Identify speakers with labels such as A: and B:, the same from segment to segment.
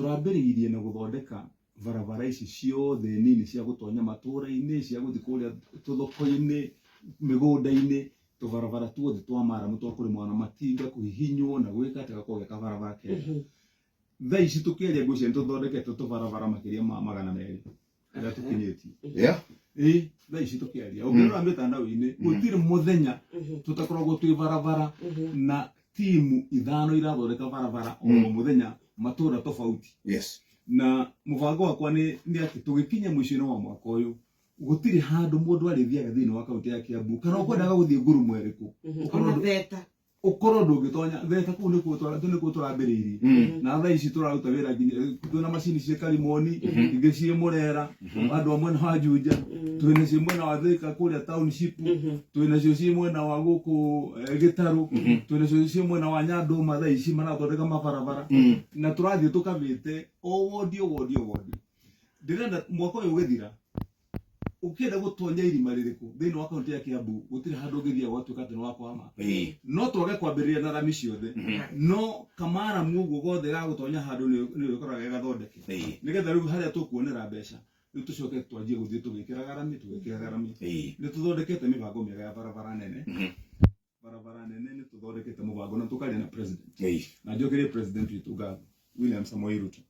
A: Tũrambĩrĩirie na gũthondeka barabara ici ciothe nini cia gũtonya matũra-inĩ, cia gũthiĩ kũrĩa tũthoko-inĩ, mĩgũnda-inĩ, tũbarabara tuothe twa maramu twa kũrĩmwo na matinga, kũhihinywo na gwĩka atĩ gakorwo ge kabarabara kega. Thaa ici tũkĩaria ngwĩciria nĩ tũthondekete tũbarabara makĩria ma 200 ĩrĩa tũkinyĩtie. Ĩĩ, thaa ici tũkĩaria ũngĩrora mĩtandao-inĩ gũtirĩ mũthenya tũtakoragwo twĩ barabara na timu ithano irathondeka barabara o mũthenya matũra tofauti. Na mũbango wakwa nĩ atĩ tũgĩkinya mũico-inĩ wa mwaka ũyũ gũtirĩ handũ mũndũ arĩthiaga thĩinĩ wa kaunti ya Kiambu kana ũkwendaga gũthiĩ ngurumo ĩrĩkũ ũkorwo
B: Ona theta.
A: Ũkorwo ndũngĩtonya theta kũu nĩkuo nĩkuo tũrambĩrĩirie na thaa ici tũraruta wĩra nginya twĩna macini ciĩ Karimoni, ingĩ ciĩ Mũrera, andũ a mwena wa Juja, twĩna ciĩ mwena wa Thika kũrĩa township, twĩna cio ciĩ mwena wa gũkũ Gĩtarũ, twĩna cio ciĩ mwena wa Nyandũma, thaa ici marathondeka mabarabara na tũrathiĩ tũkabĩte o wondi o wondi o wondi. Ndĩrenda mwaka ũyũ ũgĩthira, ũkĩenda gũtonya irima rĩrĩkũ thĩinĩ wa kaunti ya Kiambu, gũtirĩ handũ ũngĩthiĩ gwatuĩka atĩ nĩ wakwama. No twage kwambĩrĩria na rami ciothe, no kamaramu ũguo gothe ga gũtonya handũ nĩ ũrĩkoraga ge gathondeke, nĩgetha rĩu harĩa tũkuonera mbeca rĩu tũcoke twanjie gũthiĩ tũgĩkĩraga rami, tũgĩkĩraga rami. Nĩ tũthondekete mĩbango mĩega ya barabara nene. Barabara nene nĩ tũthondekete mũbango na tũkaria na president na njokerie president witũ ngatho, William Samoei Ruto,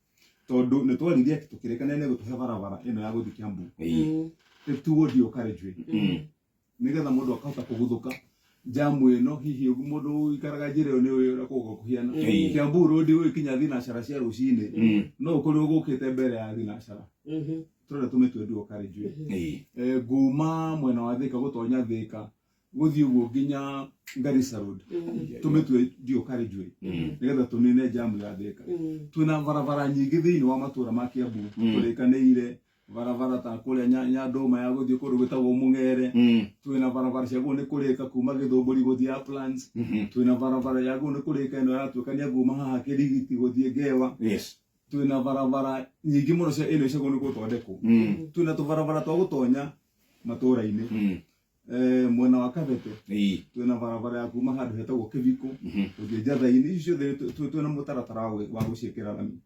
A: tondũ nĩ twaririe tũkĩrĩkanĩra nĩ gũtũhe barabara ĩno ya gũthiĩ Kiambu ĩtuo dual carriageway, nĩgetha mũndũ akahota kũguthũka jamu ĩno. Hihi mũndũ ũikaraga njĩra ĩyo nĩ ũĩ ũrĩa kũgũkorwo kũhiana. Kiambu Road ũgĩkinya thinacara cia rũcinĩ no ũkorirwo gũkĩte mbere ya thinacara. Tũrenda tũmĩtue dual carriageway. Nguma mwena wa Thika gũtonya Thika gũthiĩ ũguo nginya Garissa Road tũmĩtue dual carriageway, nĩgetha tũnine jamu ya Thika. Twĩna barabara nyingĩ thĩinĩ wa matũra ma Kiambu tũrĩkanĩire, barabara ta kũrĩa Nyandũma ya gũthiĩ kũndũ gwĩtagwo Mũng'ere. Twĩna barabara cia nĩ kũrĩka kuma Gĩthũngũri gũthiĩ Uplands. Twĩna barabara ya nĩ kũrĩka ĩno yaratuĩkania kuma haha Kĩrigiti gũthiĩ Ngewa. Twĩna barabara nyingĩ mũno cia ĩno icagwo nĩ gũthondekwo. Twĩna tũbarabara twa gũtonya matũra-inĩ. Mwena wa Kabete twĩna barabara ya kuma handũ hetagwo Kĩbiko gũthiĩ Njatha-inĩ. Ici ciothe twĩna mũtaratara wa gũciĩkĩra rami.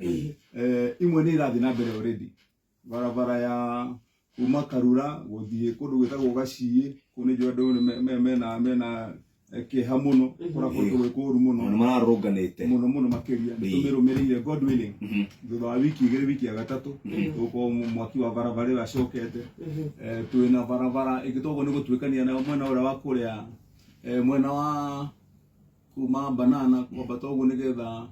A: Imwe nĩ irathiĩ na mbere already, barabara ya kuma Karura gũthiĩ kũndũ gwĩtagwo Gaciĩ. Kũu nĩ njũĩ andũ nĩ mena kĩeha mũno kũrĩa kũndũ gwĩ kũru mũno.
C: Nĩ mararũrũnganĩte.
A: Mũno mũno makĩria. Nĩ tũmĩrũmĩrĩire, God willing, thutha wa wiki 2, wiki ya gatatũ, tũgũkorwo mwaki wa barabara ĩyo acokete. Twĩna barabara ĩngĩ toguo nĩ gũtuĩkania nayo mwena ũrĩa wa kũrĩa mwena wa kuma Banana kwambata ũguo nĩgetha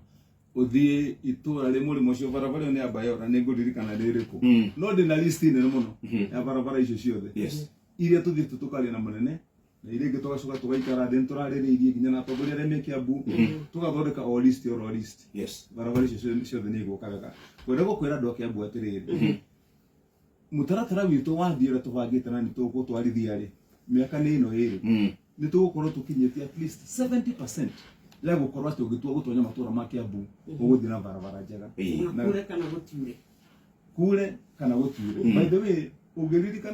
A: ũthiĩ itũra rĩ mũrĩmo ũcio. Barabara ĩyo nĩ ya Bayora, nĩ ngũririkana nĩ ĩrĩkũ. No ndĩna list nene mũno ya barabara icio ciothe iria tũthiĩte tũkaria na mũnene na iria ingĩ tũgacoka tũgaikara thĩ nĩtũrarĩrĩirie nginya na atongoria arĩa me Kiambu, tũgathondeka o list oro list. Barabara icio ciothe nĩ igũka wega. Ngwenda gũkwĩra andũ a Kiambu atĩrĩrĩ, mũtaratara witũ wathiĩ ũrĩa tũbangĩte na nĩ tũgũtwarithia rĩ, mĩaka nĩ ĩno ĩrĩ nĩ tũgũkorwo tũkinyĩtie at least 70% ya gũkorwo atĩ ũngĩtua gũtonya matũra ma Kiambu ũgũthiĩ na barabara njega.
B: Ona kure kana gũtiure.
A: Kure kana gũtiure. By the way, ũngĩririkana